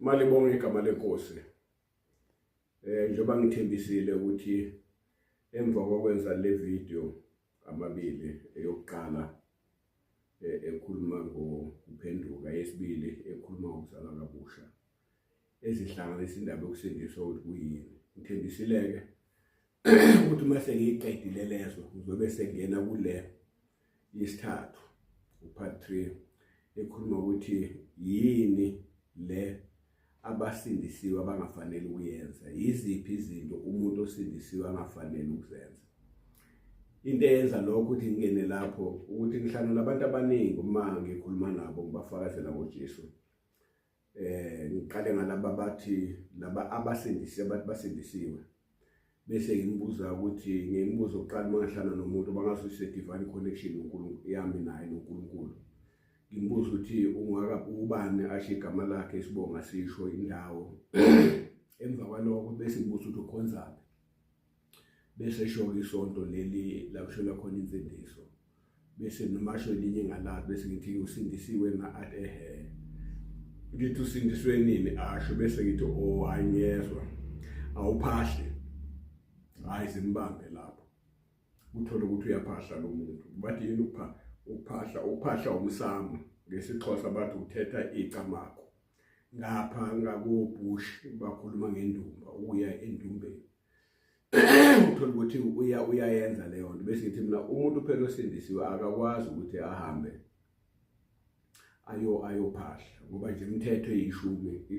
Malibonge igama lenkosi. Njengoba ngithembisile ukuthi emva kokwenza le video amabili eyokuqala ekhuluma ngokuphenduka, yesibili ekhuluma ngokuzalwa kabusha, ezihlanganisa indaba yokusindiswa ukuthi kuyini. Ngithembisile-ke ukuthi uma sengiyiqedile lezo ngizobe sengena kule yesithathu, upart 3, ekhuluma ukuthi yini le abasindisiwe abangafanele ukuyenza, yiziphi izinto umuntu osindisiwe angafanele ukuzenza. Into eyenza lokho ukuthi ngingene lapho ukuthi ngihlangana nabantu abaningi uma ngikhuluma nabo ngibafakazela ngoJesu. Ngiqale ngalaba bathi laba abasindisiwe, abathi basindisiwe, bese ngimbuza ukuthi ngimbuzo oqala uma ngihlangana nomuntu bangazwise divine connection uNkulunkulu yami naye noNkulunkulu. Ngimbuza ukuthi ungaka ubani, asho igama lakhe, isibonga sisho, indawo. Emva kwalokho bese ngibuza ukuthi ukhonzaphi, bese esho-ke isonto leli la kushona khona insindiso, bese noma asho elinye ngalazi, bese ngithi usindisiwe na, athi ehe. Ngithi usindiswe nini, asho, bese ngithi oh hayi ngiyezwa awuphahle, hayi zimbambe lapho, uthole ukuthi uyaphahla lo muntu. Bathi yini ukuphahla? Ukuphahla umsamo ngesiXhosa bathi uthetha icamago. Ngapha ngakoBush bakhuluma ngendumba, ukuya endumbeni. Uthola ukuthi uyayenza leyo nto. Bese ngithi mina umuntu phela osindisiwe akakwazi ukuthi ahambe ayophahla, ngoba nje imithetho eyishumi ithi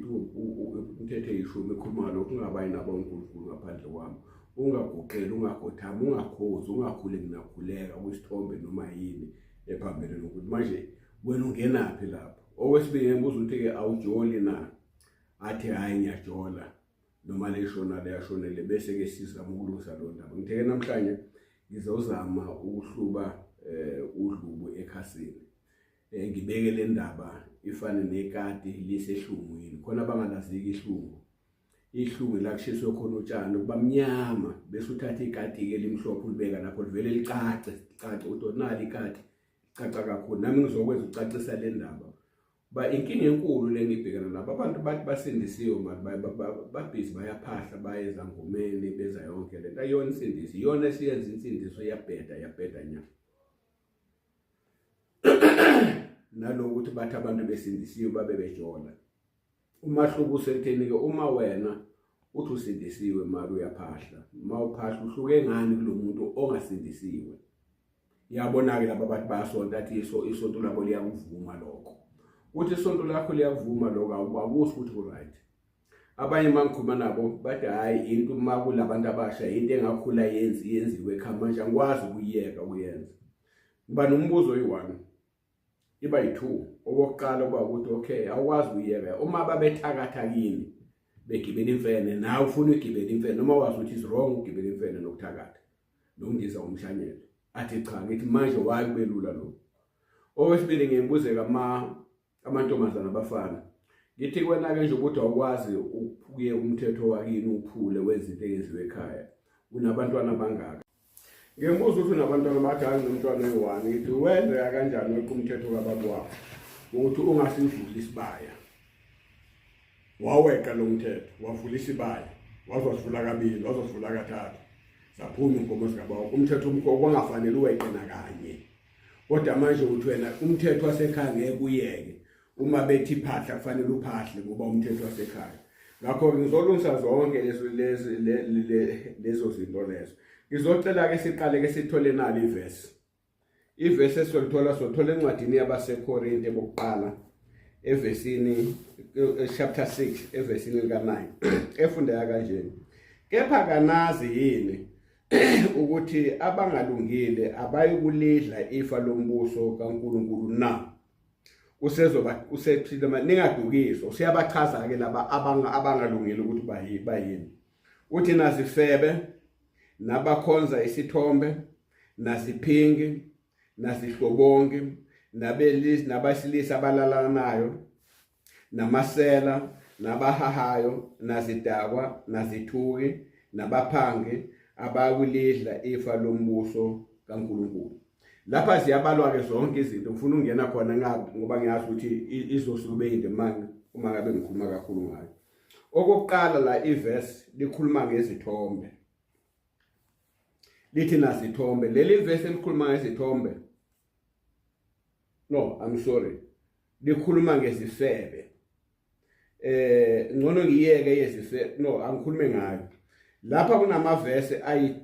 imithetho eyishumi ikhuluma ngalokhu: ungabayi nabo uNkulunkulu ngaphandle kwami, ungaguqeli, ungakhothami, ungakhozi, ungakhuleki nakhuleka kwisithombe noma yini ephambene nokuthi. Manje wena ungenaphi lapho? Okwesibili ngibuza ukuthi-ke awujoli na, athi hhayi ngiyajola, noma leshona leyashonele, bese-ke sizama ukulungisa leyo ndaba. Ngithe-ke namhlanje ngizozama ukuhluba udlubu ekhasini, ngibeke le ndaba ifane nekati lisehlungwini. Khona abangalaziki ihlungu, ihlungu la kushiswe khona utshani kuba mnyama, bese uthatha ikati-ke elimhlophe ulibeka lapho, livele licace licace ukuthi nali ikati, licaca kakhulu. Nami ngizokwenza ukucacisa le ndaba. Ba inkinga enkulu le ngibhekana nabo, abantu bathi basindisiwe mali babhizi bayaphahla, baye ezangomeni, benza yonke lento. Ayiyona insindiso, iyona esiyenza insindiso iyabheda, yabheda nya. Nalokuthi bathi abantu besindisiwe babe bejola. Umahluko usekutheni-ke uma wena uthi usindisiwe mali uyaphahla, uma uphahla uhluke ngani kulo muntu ongasindisiwe? Yabona-ke laba bathi bayasonta, athi isonto labo liyakuvuma lokho. Kuthi isonto lakho liyakuvuma lokho, akusho ukuthi ku-right. Abanye uma ngikhuluma nabo bathi hhayi into uma kulabantu abasha into engakhula yenziwe ekhaya, manje angikwazi ukuyiyeka ukuyenza. Ngiba nombuzo oyi-one, iba yi-two. Okokuqala kuba ukuthi okay, awukwazi ukuyiyeka uma babethakatha kini begibela imfene, nawe ufuna uyigibela imfene noma wazi ukuthi is wrong ukugibela imfene nokuthakatha nokundiza umshanyelo. Athi cha, ngithi manje why kube lula lokho? Okwesibili ngiyembuzeka amantombazana abafana, ngithi kwena-ke nje ukuthi awukwazi ukuyeka umthetho wakini uphule wenze into eyenziwe ekhaya, unabantwana abangaka? Ngiyembuza ukuthi unabantwana, bathi hayi nginomntwana oyi-one. Ngithi wenzeka kanjani weqa umthetho kababa wakho ukuthi ungasivuli isibaya? Waweqa lo mthetho, wavula isibaya, waze wasivula kabili, waze wasivula kathathu, zaphuma inkomo zikababa. Umthetho omkhulu kwangafanele uweqe nakanye, kodwa manje uthi wena umthetho wasekhaya ngeke uyeke. Uma bethi phahla kufanele uphahle ngoba umthetho wasekhaya. Ngakho-ke ngizolungisa zonke lezo zinto lezo. Ngizocela-ke siqale-ke sithole nalo ivesi. Ivesi esizolithola sothola encwadini yabaseKorinte bokuqala evesini chapter 6 evesini lika-9, efundeka kanjena: kepha kanazi yini ukuthi abangalungile abayikulidla ifa lombuso kaNkulunkulu na? Usezoba usethile, ningadukiswa. Useyabachaza-ke laba abangalungile ukuthi bayini. Uthi nazifebe, nabakhonza isithombe, naziphingi, nazihlobongi, nabesilisa abalalanayo, namasela, nabahahayo, nazidakwa, nazithuki, nabaphangi, abakulidla ifa lombuso kaNkulunkulu. Lapha ziyabalwa-ke zonke izinto. Ngifuna ukungena khona ngoba ngiyazi ukuthi izosuke ube yinde manje. uma ngabe ngikhuluma kakhulu ngayo. Okokuqala la iverse likhuluma ngezithombe. Lithi nasithombe, leli verse elikhuluma ngezithombe. No, I'm sorry. Likhuluma ngezifebe. Ngcono ngiyeke yezifebe. No, angikhulume ngayo. Lapha kunamavese ayi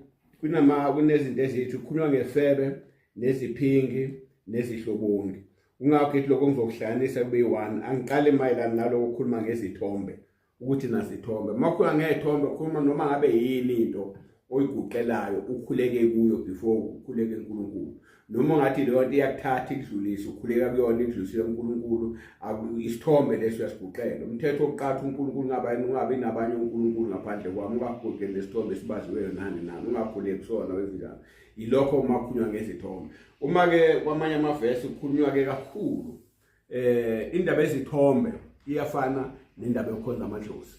kunama kunezinto ezithi kukhulunywa ngefebe neziphingi nezihlobongi. Kungakho ithi lokho ngizokuhlanganisa kube yi-one. Angiqale mayelana naloko ukukhuluma ngezithombe ukuthi nazithombe. Uma ukhuluma ngey'thombe ukhuluma noma ngabe yini into oyiguqelayo ukhuleke kuyo before ukhuleke uNkulunkulu. Noma ungathi leyo nto iyakuthatha ikudlulise ukhuleka kuyona ikudlulisile uNkulunkulu, isithombe leso uyasiguqela. Umthetho wokuqatha uNkulunkulu ungabi ungabi nabanye uNkulunkulu ngaphandle kwami, ungaguqeli nesithombe esibaziweyo nani nani, ungakhuleki kusona wenze njalo. Yilokho uma kukhulunywa ngezithombe. Uma ke kwamanye amavesi kukhulunywa ke kakhulu indaba yezithombe iyafana nendaba yokukhonza amadlozi.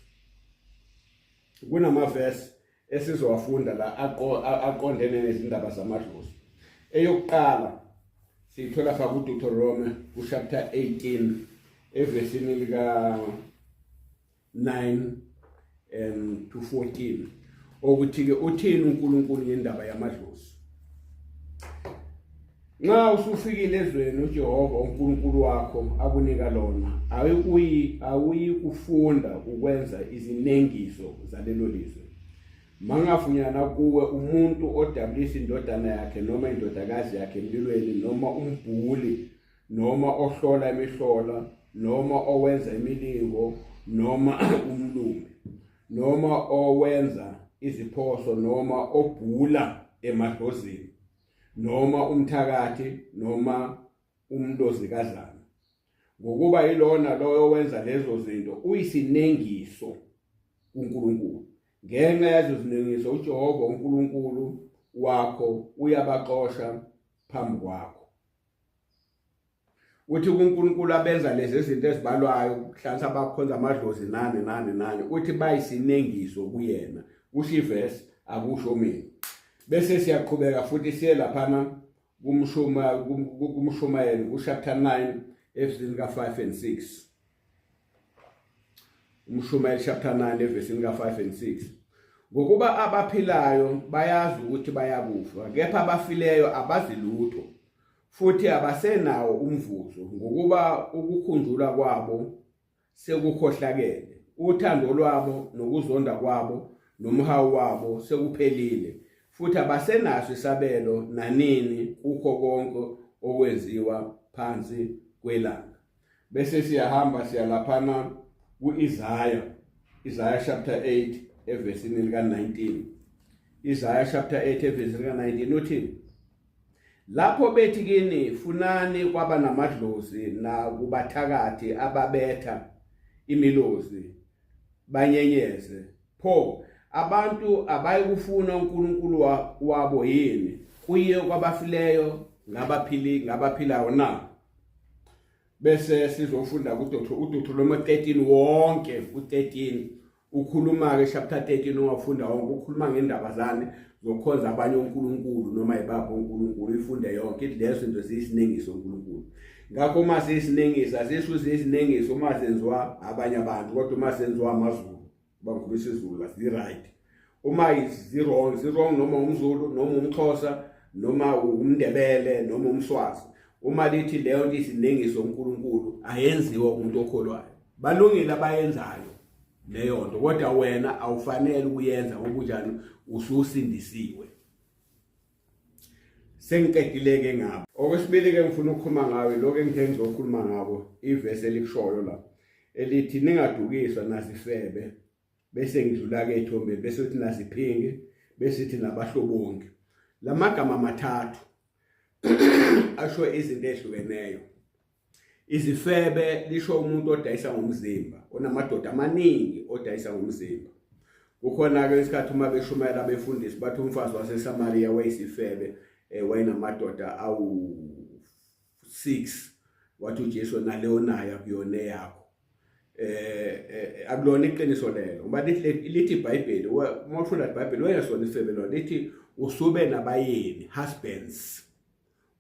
Kunamavesi esizowafunda la aqondene nezindaba zamadlozi. Eyokuqala siyithola fa kuDeuteronomy kuchapter 18 evesini lika 9 and to 14 okuthi ke uthini uNkulunkulu ngendaba yamadlozi. Nxa usufikile ezweni uJehova uNkulunkulu wakho akunika lona, awuyi kufunda ukwenza izinengiso zalelo lizwe. Mangafunyana kuwe umuntu odabulisa indodana yakhe noma indodakazi yakhe emlilweni, noma umbhuli, noma ohlola imihlola, noma owenza imilingo, noma umlumbi, noma owenza iziphoso, noma obhula emadlozini, noma umthakathi, noma umlozikazana. Ngokuba yilona loyo owenza lezo zinto uyisinengiso kuNkulunkulu. Ngenxa yazo zinengiso uJehova uNkulunkulu wakho uyabaxosha phambi kwakho. Uthi kuNkulunkulu abenza lezi zinto ezibalwayo kuhlanganisa abakhonza amadlozi nani nani nani, uthi bayisinengiso kuyena. Kusho ivesi, akusho mina. Bese siyaqhubeka futhi siye laphana kumshumayeli kuchapter 9 evesini ka-5 and 6. Umshumayeli chapter 9 evesini ka-5 and 6. Ngokuba abaphilayo bayazi ukuthi bayakufa, kepha abafileyo abazi lutho, futhi abasenawo umvuzo, ngokuba ukukhunjulwa kwabo sekukhohlakele, uthando lwabo nokuzonda kwabo nomhawu wabo sekuphelile, futhi abasenaso isabelo nanini kukho konke okwenziwa phansi kwelanga. Bese siyahamba siyalaphana ku-Isaya, Isaya chapter 8 evesini lika-19. Isaya chapter 8 evesini lika-19 uthi, lapho bethi kini funani kwaba namadlozi nakubathakathi ababetha imilozi banyenyeze, pho abantu abayikufuna uNkulunkulu wabo yini? Kuye kwabafileyo ngabaphili ngabaphilayo na? Bese sizofunda kuDeuteronomy 13 wonke. U13 ukhuluma ke chapter 13 ungafunda wonke, ukhuluma ngendaba zani zokukhonza abanye onkulunkulu noma ibapho uNkulunkulu. Ifunde yonke lezo zinto ziyisinengiso uNkulunkulu. Ngakho uma siyisinengiso, asisho siyisinengiso uma senziwa abanye abantu, kodwa uma senziwa amaZulu, bangikhuluma isiZulu la, zi-right. Uma zi-wrong, zi-wrong noma umZulu noma umXhosa noma umNdebele noma umSwazi. Uma lithi leyo nto isinengiso uNkulunkulu, ayenziwa umuntu okholwayo. Balungile abayenzayo leyo nto, kodwa wena awufanele ukuyenza ngoba unjani, ususindisiwe. Sengiqedile-ke ngabo. Okwesibili-ke ngifuna ukukhuluma ngawe lokho engithe ngizokhuluma ngabo, ivesi elikushoyo la elithi ningadukiswa nazifebe, bese ngidlula-ke ethombeni, bese uthi naziphingi, bese ithi nabahlobongi. Lamagama amathathu asho izinto ezihlukeneyo. Izifebe lisho umuntu odayisa ngomzimba, onamadoda amaningi odayisa ngomzimba. Kukhona-ke isikhathi uma beshumayela abefundisi bathi umfazi waseSamariya wayisifebe, wayenamadoda awu-6, wathi uJesu naleyo nayo akuyona eyakho. Akulona iqiniso lelo, ngoba lithi iBhayibheli, uma ufunda iBhayibheli wayesona isifebe lona, lithi usube nabayeni, husbands.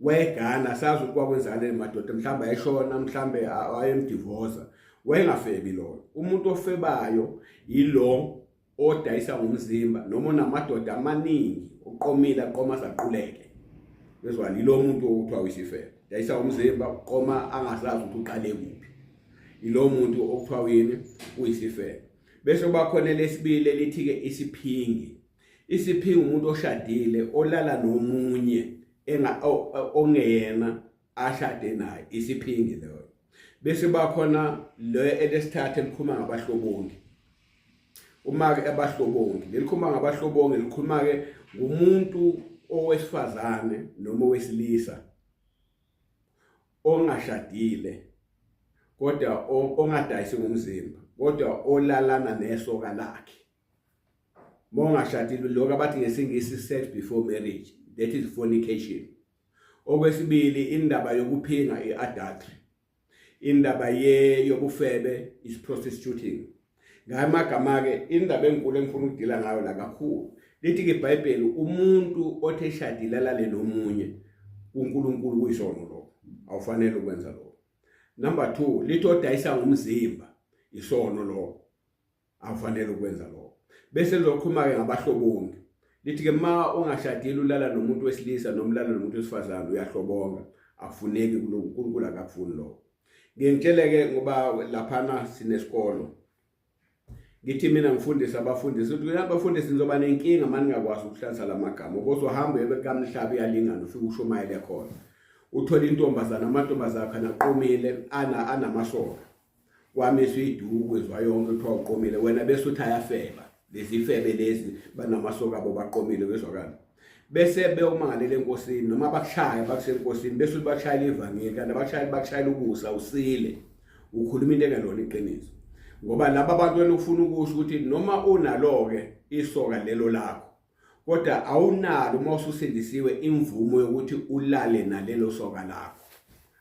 Wegana sazi ukuthi kwakwenzakala madoda, mhlawumbe ayeshona, mhlawumbe ayemdivosa. Wayengafebi loyo. Umuntu ofebayo yilo odayisa ngomzimba noma onamadoda amaningi uqomile aqoma saquleke. Bezwa yilo muntu okuthiwa uyisifebe. Dayisa umzimba uqoma angasazi ukuthi uqale kuphi. Yilo muntu okuthiwa yini uyisifebe. Bese kuba khona lesibili elithi ke isiphingi. Isiphingi umuntu oshadile olala nomunye enga ongeyena ashade naye isiphingi leyo. Bese bakhona le elesithathu elikhuluma ngabahlobongi. Uma ke abahlobongi, lelikhuluma ngabahlobongi likhuluma ke ngumuntu owesifazane noma owesilisa ongashadile kodwa ongadayisi ngomzimba kodwa olalana nesoka lakhe. Mongashadile lokho abathi ngesingisi sex before marriage, that is fornication. Okwesibili indaba yokuphinga i-adultery, indaba ye yobufebe is prostituting. Ngamagama ke indaba enkulu engifuna ukudila ngayo la kakhulu lithi ke iBhayibheli umuntu othe eshadile alale nomunye uNkulunkulu kuyisono lokho, awufanele ukwenza lokho. Number 2 lithi odayisa ngomzimba isono lokho, awufanele ukwenza lokho. Bese lizokhuluma ke ngabahlobongi, lithi ke ma ungashadile ulala nomuntu wesilisa noma ulala nomuntu wesifazane uyahlobonga, akufuneki kuloko, uNkulunkulu akakufuni lokho. Ngike ngitshele ke ngoba laphana sinesikolo, ngithi mina ngifundisa abafundisi ukuthi abafundisi nizoba nenkinga uma ningakwazi ukuhlanza la magama, ubozohamba uye kamhlaba uyalingana ufike ushumayele khona, uthole intombazana, amantombazana akhona aqomile anamasoka, kwamiswa iduku kwezwa yonke kuthiwa uqomile wena, bese uthi ayafeba lezi febe lezi banamasoka abo baqomile, kwezwakala bese beyomangalela enkosini noma bakushaya bakusenkosini, bese uthi bakushayela ivangeli kanti abakushayeli bakushayela ukusa usile, ukhuluma into engelona iqiniso. Ngoba laba abantu wena ufuna ukusho ukuthi noma unalo-ke isoka lelo lakho, kodwa awunalo uma ususindisiwe imvumo yokuthi ulale nalelo soka lakho.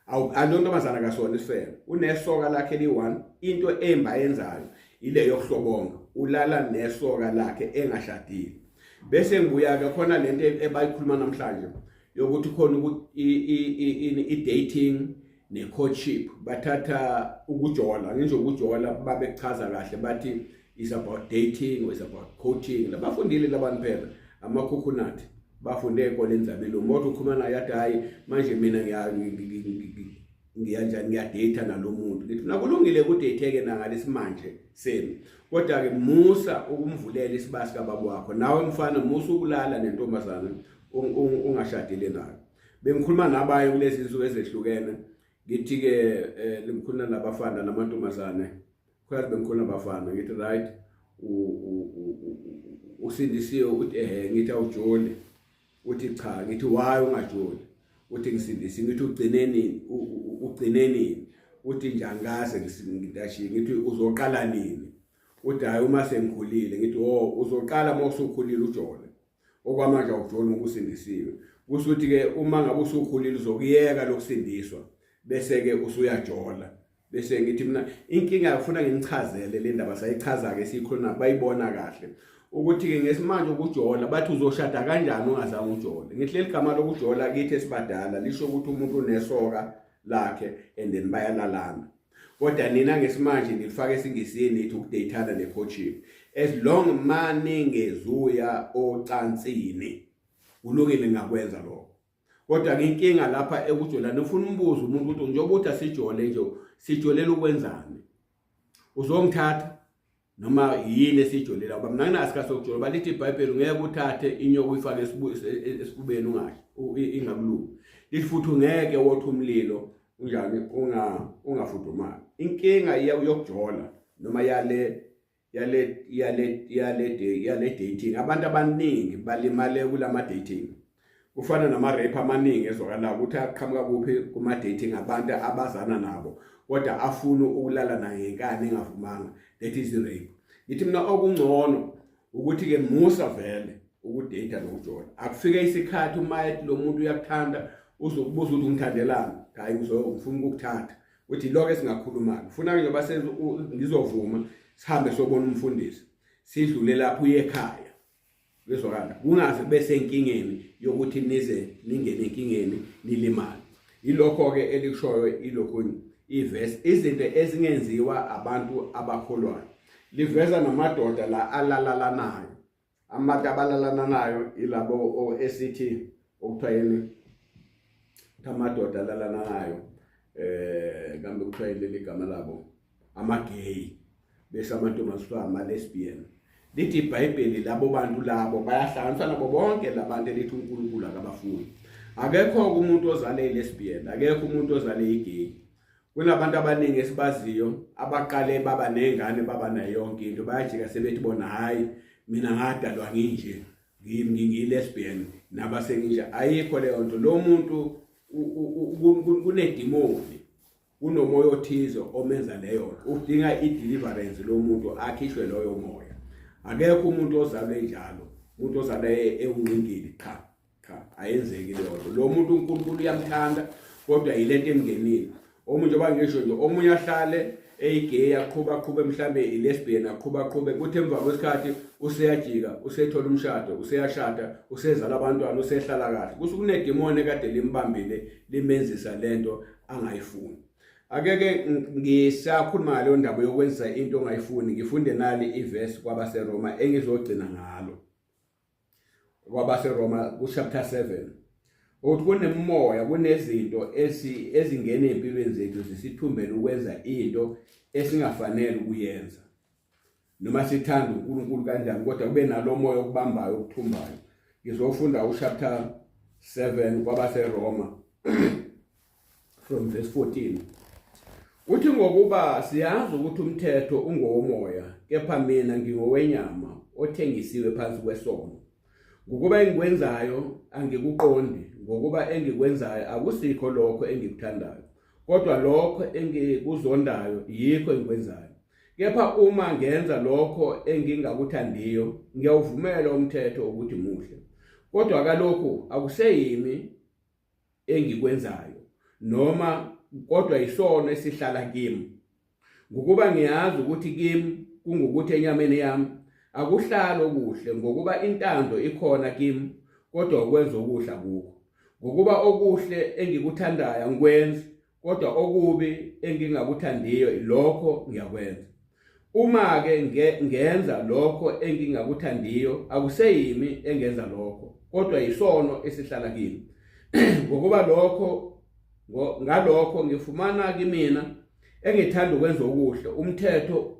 Awu alontombazana kasona isifebe, unesoka lakhe eli-one, into embi ayenzayo ile yokuhlobonga, ulala nesoka lakhe engashadile. Bese ngibuya-ke khona lento ebayikhuluma namhlanje yokuthi khona i-dating ne-courtship, bathatha ukujola, ngisho ukujola babechaza kahle bathi is about dating or is about coaching. Labafundile labantu phela amakhukhunathi bafunde ey'koleni zabelungu, kodwa ukhuluma naye athi hhayi manje mina ngiyanjani ngiyadata nalo muntu. Ngithi mina kulungile kudate-ke nangalesimanje senu, kodwa-ke musa ukumvulela isibasi kababa wakho. Nawe mfana musa ukulala nentombazane ungashadile nayo. Bengikhuluma nabaye kulezi nsuku ezehlukene, ngithi-ke ngikhuluma nabafana namantombazane, kwazi bengikhuluma nabafana ngithi right usindisiwe, uthi ehe, ngithi awujoli, uthi cha, ngithi why ungajoli, uthi ngisindisiwe, ngithi ugcine nini, ugcine nini, uthi nje angikaze ngisindashiye, ngithi uzoqala nini, uthi hayi uma sengikhulile, ngithi oh uzoqala uma usukhulile ujole, okwamanje awujoli ngoba usindisiwe. Kusho ukuthi ke uma ngabe usukhulile uzokuyeka lokusindiswa bese ke usuyajola. Bese ngithi mina inkinga ngifuna nginichazele le ndaba, sayichaza ke sikhuluma bayibona kahle ukuthi ke ngesimanje ukujola bathi uzoshada kanjani ungazange ujole. Ngithi leli gama lokujola kithi esibadala lisho ukuthi umuntu unesoka lakhe and then bayalalana, kodwa nina ngesimanje nilifaka esiNgisini nithi ukudeyithana ne-courtship. As long maningezuya ocansini kulungile, ngingakwenza lokho. Kodwa inkinga lapha ekujolani, ufuna umbuzo umuntu ukuthi njengoba uthi asijole nje, sijolela ukwenzani? Uzongithatha noma yini esijolela? Ngoba mina nginaso isikhathi sokujola. Balithi iBhayibheli ngeke uthathe inyoka uyifake esifubeni ungasho ingakulungi, lithi futhi ungeke wotha umlilo unjani ungafudumali. Inkinga yokujola noma yale yale yale yale yale dating, abantu abaningi balimale kulama dating, kufana nama rape amaningi ezwakalayo ukuthi aqhamuka kuphi kuma dating, abantu abazana nabo kodwa afuna ukulala naye ngenkani engavumanga, that is rape. Ngithi mina okungcono ukuthi ke musa vele ukudate nokujola, akufike isikhathi uma ethi lo muntu uyakuthanda uzokubuza ukuthi ungithandelani, hayi ngifuna ukukuthatha, uthi lokho esingakhuluma ngifuna ke njengoba ngizovuma sihambe sobona umfundisi, sidlule lapho uye ekhaya, bezwakala kungaze kube senkingeni yokuthi nize ningene enkingeni nilimale. Yilokho ke elikushoyo ilokhu ivesi izinto ezingenziwa abantu abakholwayo. Liveza namadoda la alalalanayo. Abantu abalalana nayo ilabo esithi okuthiwa yini, amadoda alalana nayo, kambe kuthiwa yini leli gama labo, ama-gay, bese amantombazane kuthiwa ama-lesbian. Lithi iBhayibheli labo bantu labo bayahlanganiswa nabo bonke labantu elithi uNkulunkulu akabafuni. Akekho umuntu ozale i-lesbian, akekho umuntu ozale i-gay. Kunabantu abaningi esibaziyo abaqale baba nengane, baba nayo yonke into, bayajika sebethi bona hayi, mina ngadalwa nginje, ngiyi-lesbian nabasenginje. Ayikho leyo nto. Lo muntu kunedimoni, kunomoya othize omenza leyo nto. Udinga i-deliverance lo muntu, akhishwe loyo moya. Akekho umuntu ozalwe njalo, umuntu ozalwe ewunqingili. Cha cha, ayenzeki leyo nto. Lo muntu uNkulunkulu uyamthanda, kodwa yilento emngenile. Omunye, njengoba ngisho nje, omunye ahlale eyigay, aqhuba aqhube, mhlambe i-lesbian, aqhuba aqhube, kuthi emva kwesikhathi useyajika, usethola umshado, useyashada, usezala abantwana, usehlala kahle. Kusho kunedimoni ekade limbambile, limenzisa lento angayifuni. Akeke ngisakhuluma ngaleyo ndaba yokwenza into ongayifuni, ngifunde nali ivesi kwabaseRoma engizogcina ngalo, kwabaseRoma ku-chapter 7, ukuthi kunemimoya, kunezinto ezingena empilweni zethu zisithumbele ukwenza into esingafanele ukuyenza, noma sithanda uNkulunkulu kanjani, kodwa kube nalo moya okubambayo, okuthumbayo. Ngizofunda uchapter 7 kwabaseRoma from verse 14. Uthi, "Ngokuba siyazi ukuthi umthetho ungowomoya, kepha mina ngingowenyama, othengisiwe phansi kwesono. Ngokuba engikwenzayo angikuqondi, ngokuba engikwenzayo akusikho lokho engikuthandayo, kodwa lokho engikuzondayo yikho engikwenzayo. Kepha uma ngenza lokho engingakuthandiyo, ngiyawuvumela umthetho ukuthi muhle. Kodwa kalokhu akuseyimi engikwenzayo noma, kodwa isono esihlala kimi. Ngokuba ngiyazi ukuthi kimi, kungukuthi enyameni yami, akuhlali okuhle, ngokuba intando ikhona kimi, kodwa ukwenza okuhle akukho. Ngokuba okuhle engikuthandayo angikwenzi, kodwa okubi engingakuthandiyo lokho ngiyakwenza. Uma ke ngenza lokho engingakuthandiyo, akuseyimi engenza lokho, kodwa isono esihlala kimi. Ngokuba lokho ngalokho ngifumana kimina engithanda ukwenza okuhle umthetho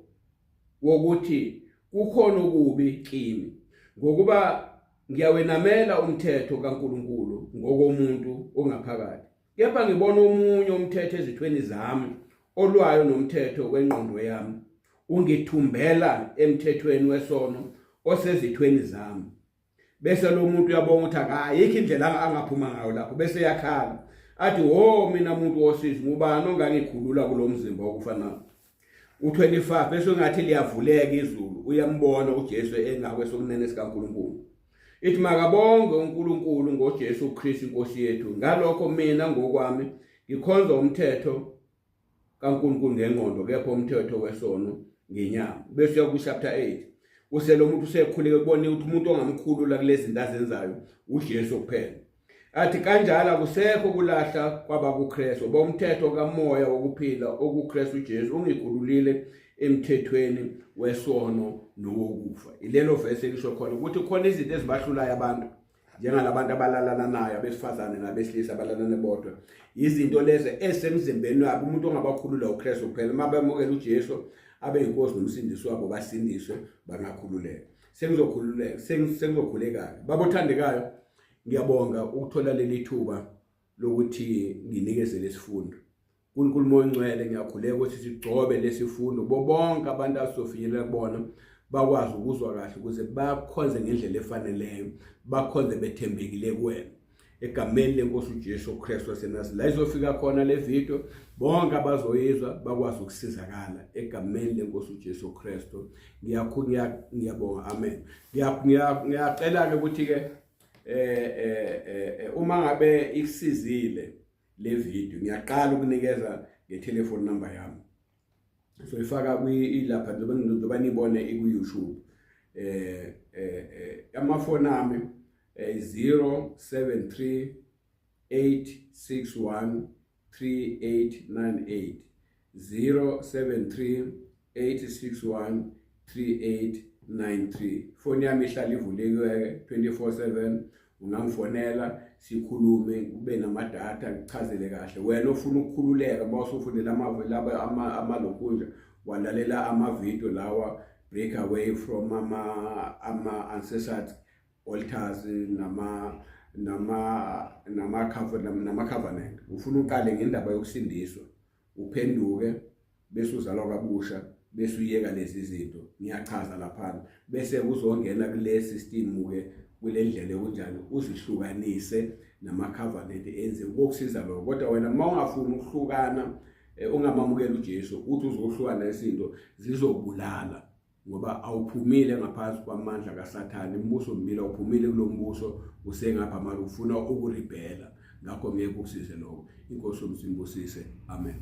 wokuthi kukhona okubi kimi. Ngokuba ngiyawenamela umthetho kaNkuluNkulu ngokomuntu ongaphakathi, kepha ngibona omunye umthetho ezithweni zami olwayo nomthetho wengqondo yami, ungithumbela emthethweni wesono osezithweni zami." Bese lo muntu uyabonga ukuthi akayikho indlela angaphuma ngayo lapho, bese yakhala athi, "Wo mina muntu wosizi, ngubani ongangikhulula kulo mzimba wokufa na?" U25, bese ngathi liyavuleka izulu, uyambona uJesu engakwesokunene sikaNkuluNkulu. Ithi, "Makabonge uNkulunkulu ngoJesu Kristu inkosi yethu. Ngalokho mina ngokwami ngikhonza umthetho kaNkulunkulu ngengqondo, kepha umthetho wesono ngenyama." Bese uya ku-chapter 8, uselo muntu usekhuleke, kubona ukuthi umuntu ongamkhulula kulezi zinto azenzayo uJesu kuphela. Athi, "Kanjalo akusekho kulahla kwabakuKristu, ngoba umthetho kamoya wokuphila okuKristu uJesu ungikhululile emthethweni wesono nowokufa." Ilelo verse elisho khona ukuthi khona izinto ezibahlulayo abantu, njengalabantu abalalana nayo, abesifazane nabesilisa abalalana bodwa. Izinto lezi ezisemzimbeni wabo, umuntu ongabakhulula uKristu kuphela. Uma bemukela uJesu abe yinkosi nomsindisi wabo, basindiswe, bangakhululeka. Sengizokhululeka, sengizokhuleka. Babothandekayo, ngiyabonga ukuthola leli thuba lokuthi nginikeze lesifundo. uNkulunkulu Moya Ongcwele, ngiyakhuleka ukuthi sigcobe lesifundo kubo bonke abantu asofinyelela kubona, bakwazi ukuzwa kahle ukuze bakhonze ngendlela efaneleyo, bakhonze bethembekile kuwena, egameni lenkosi uJesu Kristu waseNazaretha. La izofika khona le video, bonke abazoyizwa bakwazi ukusizakala, egameni lenkosi uJesu Kristu. Ngiyabonga, amen. Ngiyacela ke ukuthi ke uma ngabe ikusizile le video, ngiyaqala ukunikeza nge-telephone number yami, so ifaka kwi lapha njengoba nibone iku YouTube. Amafoni ami 073 861 3898. 073 861 3893. Ifoni yami ihlala ivuliwe 24/7, ungangifonela sikhulume, kube namadatha, ngichazele kahle. Wena ofuna ukukhululeka uma usufundela laba amalokhunja, walalela amavidiyo lawa, break away from ama ancestors altars nama covenant. Ufuna uqale ngendaba yokusindiswa, uphenduke, bese uzalwa kabusha, bese uyeka lezi zinto, ngiyachaza laphana, bese kuzongena kule system ke, kule ndlela ekunjani uzihlukanise nama covenant enze kokusiza lokho. Kodwa wena uma ungafuni ukuhlukana, ungamamukela uJesu, uthi uzohlukana, izinto zizobulala, ngoba awuphumile ngaphansi kwamandla kaSathane. Imibuso mibili, awuphumile kulombuso, usengapha manje ufuna ukuribhela, ngakho ngeke kukusize lokho. Inkosi umsimbusise. Amen.